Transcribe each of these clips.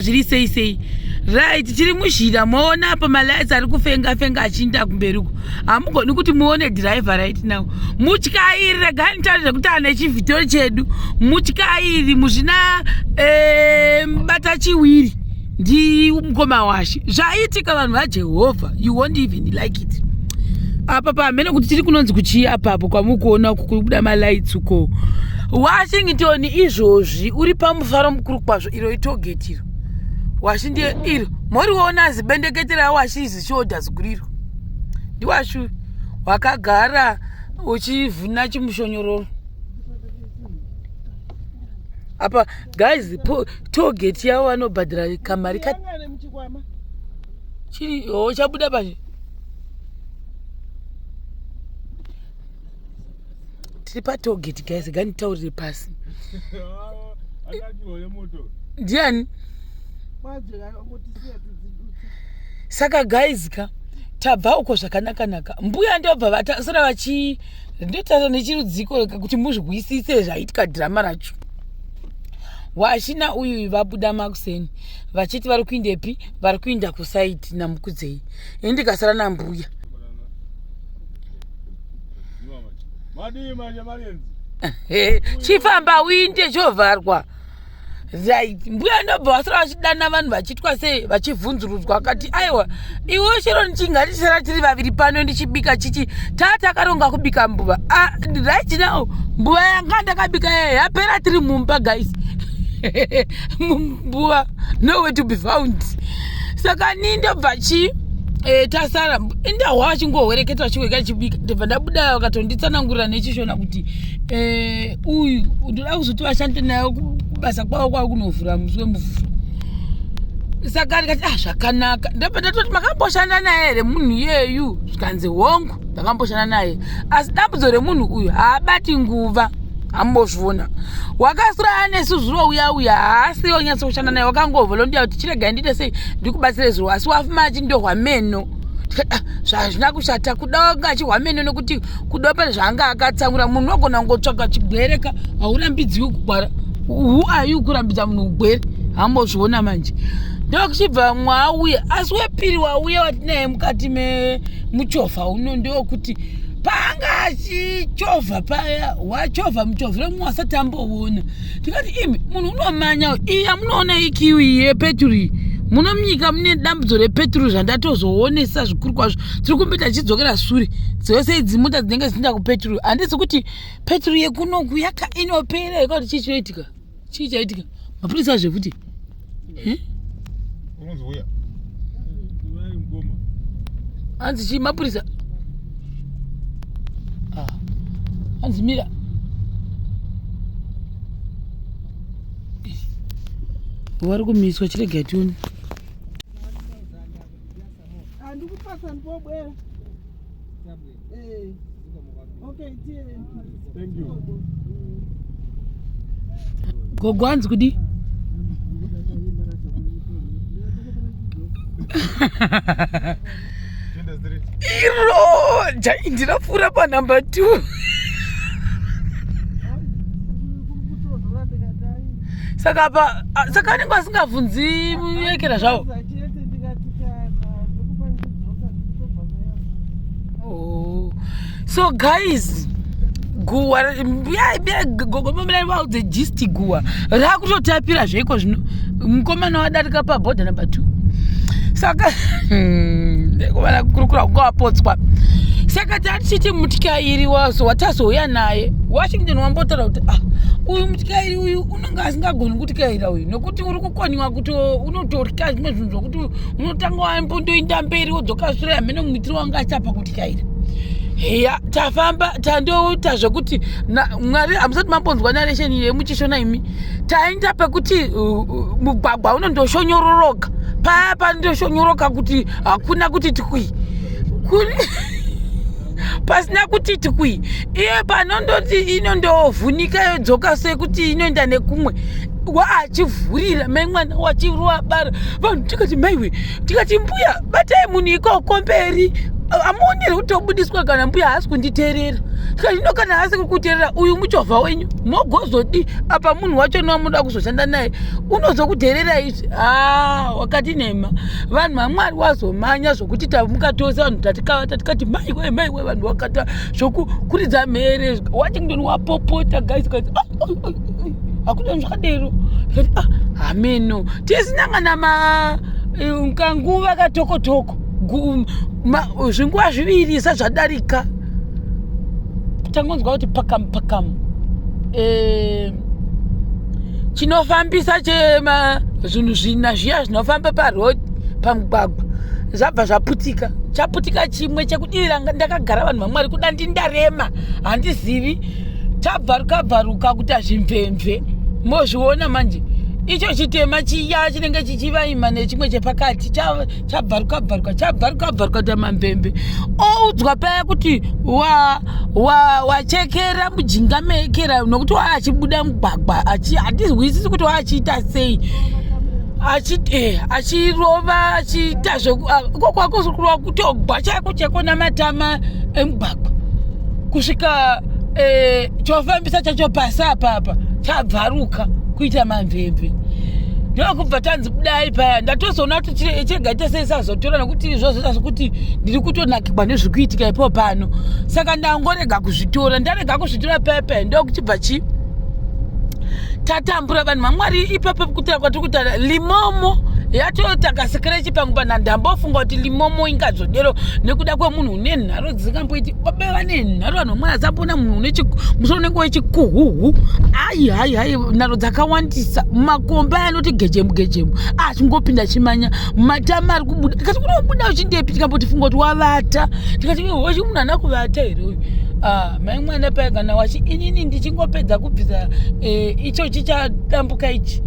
Zviri sei sei? Right, tiri muzhira, moona apa malights ari kufenga fenga achiinda kumberi uko. Hamugoni kuti muone driver right now. Mutyairi, regai nditaure zvekuti ane chivhitoro chedu. Mutyairi muzvina bata chiwiri ndi mukoma washe. Zvaitika vanhu vaJehovha, you won't even like it. Apa pamhene kuti tiri kunonzi kuchii apapo kwamukuona uku kuri kubuda malights uko. Washington izvozvi uri pamufaro mukuru kwazvo. Iro itogate iro. Washi ndiye iro. Moriona zibendekete rawashi zishoda ziguru iro. Ndiwashu wakagara uchivhuna chimushonyororo. Apa guys tollgate yavo vanobhadhara kamari ka chiri oh chabuda pazhe. Tiri patollgate guys, nganditaurire pasi. Ndiani? Saka guys ka tabva uko zvakanaka-naka. Mbuya ndobva vatasara vachi ndotaura nechirudziko kuti muzwisise zvaitika dhirama racho. Washina uyu vabuda makuseni vachiti vari kuindepi? Vari kuinda kusaiti naMukudzei. Ini ndikasara nambuya. Chifamba uinde chovharwa. Right. Mbuya ndobva vasara vachidana vanhu vachitwa sei vachivhunzurudzwa akati aiwa iwe chero ndichingatisara tiri vaviri pano ndichibika chichi tatakaronga kubika mbuva. Ah, right now mbuva yanga ndakabika yapera tiri mumba guys. Mbuva nowhere to be found. Saka ni ndobva chi tasara indahwa vachingohwereketa vachihweka chibika ndobva ndabuda vakatonditsanangurira nechishona kuti uyu ndoda kuzoti vashande nayo kubasa kwavo kwavo kunovhura musi wemuvhuro. Saka ndikati ah, zvakanaka. Ndobva ndatoti makamboshanda naye here munhu iyeyu? Zvikanzi hongu ndakamboshanda naye, asi dambudzo remunhu uyu haabati nguva. Ambozviona wakasura anesu zuro uya uya haasi onyatso kushanda naye, wakangovolondiya kuti chiregai ndiite sei ndikubatsire zuro, asi wafuma achindohwa meno. Zvazvina kushata kuda wanga achihwa meno nekuti kuda pane zvaanga akatsamwira. Munhu unogona kungotsvaga chigwereka, haurambidziwi kugwara. Who are you kurambidza munhu ugwere? Hambozviona manje. Ndokuchibva mwauya, asi wepiri wauya watinaye mukati memuchovha uno ndokuti paanga achichovha paya wachovha muchovhero mumwe wasati amboona. Ndikati imi munhu unomanya iyi yamunoona ikiwi yepeturi muno munyika mune dambudzo repeturu zvandatozoonesa zvikuru kwazvo. Tiri kumboita tichidzokera sure dzose idzi mota dzinenge dzichienda kupeturu. Handisi kuti peturu yekunoku yaka inopera ikakuti chii chinoitika? Chii chaitika? Mapurisa zvefuti. Hanzi chii mapurisa? Hanzi mira. Vari kumiswa chirega tione. Gogo hanzi kudi? Iro ndinopfuura panumber 2. Saka pa saka anenge asingabvunzi yekera zvavo. Oh. So guys, guwa gogo mamira vaudze gist guwa rakutotapira zveiko zvino mukomana wadarika pabhodha number 2. Saka nekumana kurukura kunga wapotswa. Saka tatichiti mutyairi wazo watazouya naye Washington wambotaura kuti ah uyu mutyairi uyu unonge asingagoni kutyaira uyu nekuti uri kukoniwa kuti unototya zvimwe zvinhu zvokuti unotanga wambondoinda mberi wodzoka sure hamene muitiro wanga achapa kutyaira. Heya tafamba tandoita zvekuti Mwari hamusati mambonzwa narration yemuchishona imi. Taenda pekuti mugwagwa unondoshonyororoka paya pandoshonyoroka kuti hakuna kuti tikwi pasina kuti tikwi iye panondoti inondovhunika yodzoka sekuti inoenda nekumwe waachivhurira mai mwana wachirwabara vanhu tikati maiwe tikati mbuya batai munhu ikoko mberi. Amuoni here kuti tobudiswa kana mbuya haasi kunditeerera? Tikati kana haasi kukuteerera uyu muchovha wenyu mogozodi apa munhu wacho nowamunoda kuzoshanda naye unozokudherera izvi. Ah, wakati nhema. Vanhu vamwari wazomanya zvokuti tamuka tose vanhu tatikavata tikati maiwe maiwe vanhu wakata zvokukuridza mhere Washington wapopota guys guys ah, ah, ah, hakuna zvakadero. Tikati ah hameno tisina kana ma eh, kanguva katokotoko zvinguva zviviri sazvadarika tangonzwa kuti pakamu pakamu eh, chinofambisa chema zvinhu zvina zviya zvinofamba paroad pamugwagwa zvabva zvaputika chaputika chimwe chekudirira ndakagara vanhu vamwari kuda ndindarema handizivi chabvaruka bvaruka kuita zvimvemve mozviona manje icho chitema chiya chinenge chichivaima nechimwe chepakati chabvaruka bvaruka chabvaruka bvaruka kuita mamvemve oudzwa paya kuti wachekera wa, wa mujinga mekera nokuti waachibuda mugwagwa handizwisisi kuti waachiita sei eh, achirova achiita zveikoko akozokurova kutogwa chaiko chaiko namatama emugwagwa kusvika eh, chofambisa chacho pasi apapa chabvaruka kuita mamvemve ndokubva tanzi kudai paya ndatozoona kuti chega ite sei sazotora nokuti izvozvo zvekuti ndiri kutonakigwa nezviri kuitika ipo pano saka ndangorega kuzvitora ndarega kuzvitora paya paya ndokuchibva chii tatambura vanhu vamwari ipapo kutaura kwatiri kutaura limomo yatotakasekera chipangu pana ndambofunga kuti limomo ingazodero nekuda kwemunhu une nharo dzisingamboiti baba vane nharo vanhu vamwari asamboona munhu une musoro unenge wechikuhuhu ai hai hai nharo dzakawandisa mumakomba anoti gejemu gejemu achingopinda chimanya matama ari kubuda tikati kunobuda uchindepi tikambotifunga kuti wavata tikati hochi munhu ana kuvata here uyu ah, mai mwana paya kana wachi inini ndichingopedza kubvisa eh, icho chichadambuka ichi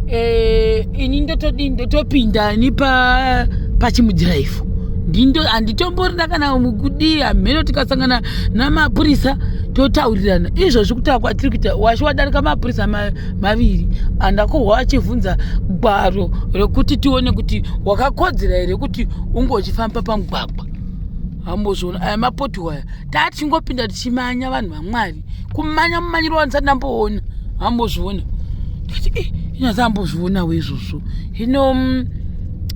eh, ini ndotodii ndotopinda ini pa pachimudhiraivho ndindo handitomborina kana kudii hamheno tikasangana namapurisa totaurirana izvozvi kutaura kwatiri kuita wachi wadarika mapurisa maviri andakohwa achivhunza gwaro rekuti tione kuti wakakodzera here kuti unge uchifamba pamugwagwa hambozviona aya mapotiwa aya taachingopinda tichimanya vanhu vamwari kumanya mumanyiro wandisati ndamboona hambozviona ndikati eh, inasa ambozvionawo izvozvo hino mm,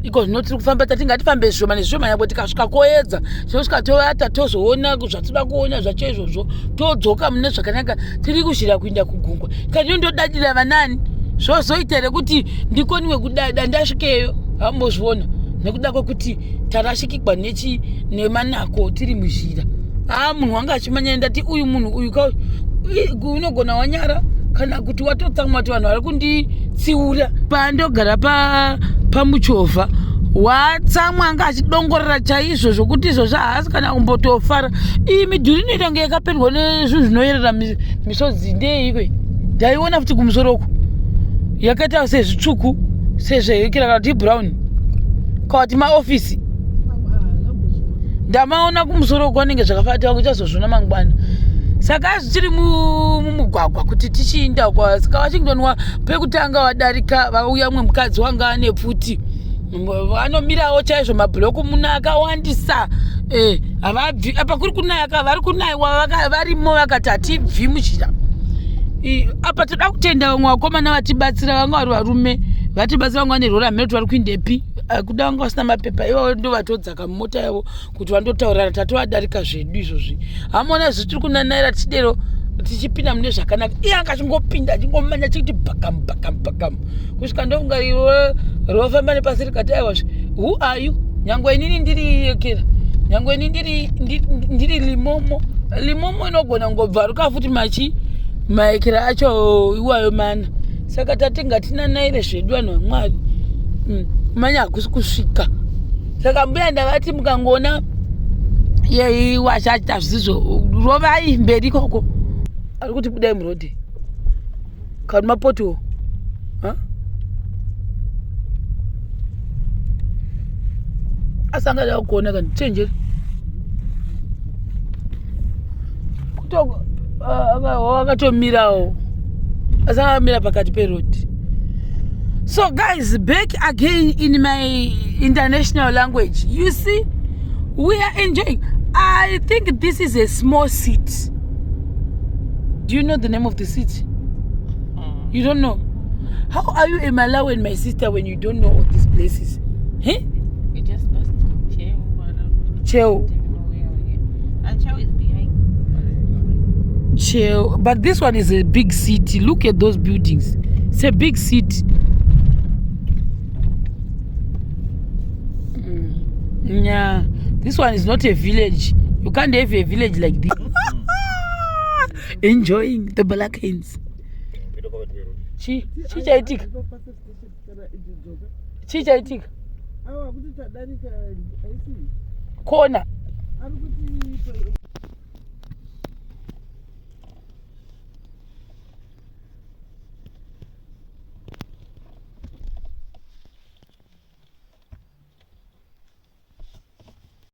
iko zvino tiri kufamba tati ngatifambe zvishoma nezvishoma nyangwe tikasvika koedza tinosvika tovata tozoona zvatinoda kuona zvacho izvozvo todzoka mune zvakanaka tiri kuzhira kuinda kugungwa kati ndodadira vanani zvozoita here kuti ndikoniwe kudada ndasvikeyo hambozviona nekuda kwekuti tarashikigwa nechi nemanako tiri muzhira haa munhu wanga achimanya ndati uyu munhu uyu ka unogona wanyara kana kuti watotsamwa kuti vanhu vari kunditsiura pandogara pa pamuchovha watsamwa anga achidongorera chaizvo zvokuti izvozvo haasi kana kumbotofara iyi midhuri inoita kunge yakapendwa nezvinhu zvinoyerera misodzi ndeikwe ndaiona futi kumusoro uku yakaita sezvitsvuku sezvehekera kana kuti ibrown kawati maofisi ndamaona kumusoro kwanenge zvakafanira wangu chazozviona mangwana saka azvichiri mumugwagwa kuti tichiinda kwa saka washington pekutanga wadarika vauya mumwe mukadzi wanga ane pfuti vanomirawo chaizvo mabhuloku muno akawandisa eh, havabvi apa kuri kunaya ka vari kunaiwa varimo vakati hatibvi muzhira apa toda kutenda vamwe vakomana vatibatsira vanga vari varume vatibatsira vanga vane rora mheno kuti vari kuindepi eh, kuda vanga vasina mapepa ivavo ndo vatodzaka mumota yavo kuti vandotaurirana tatovadarika zvedu izvozvi hamona zvi tiri kunanaira tichidero tichipinda mune zvakanaka iye anga achingopinda achingomanya achiti bhakamu bhakamu bhakamu kusvika ndofunga iwe rofamba nepasi rikati aiwazve who are you nyangwe inini ndiri yekera nyangwe ini ndiri ndiri limomo limomo inogona kungobvaruka futi machi maekera acho iwayo mana saka tati ngatinanaire zvedu vanhu vamwari mm, manya hakusi kusvika saka mbuya ndavati mukangoona yeiwasha achita zvisizvo rovai mberi ikoko ari kuti budai murodhi kana mapotiwo asi angada kuona kana chenjeri wakatomirawo asi akamira pakati peroad so guys back again in my international language you see We are enjoying. I think this is a small city. Do you know the name of the city? You don't know? How are you a Malawian, my sister, when you don't know all these places? Hey? We just passed Cheo. Cheo. And Cheo is behind. Cheo. But this one is a big city. Look at those buildings. It's a big city. Yeah. This one is not a village. You can't have a village like this. Enjoying the black hands. Chi chi chaitika? Chi chaitika? Kona.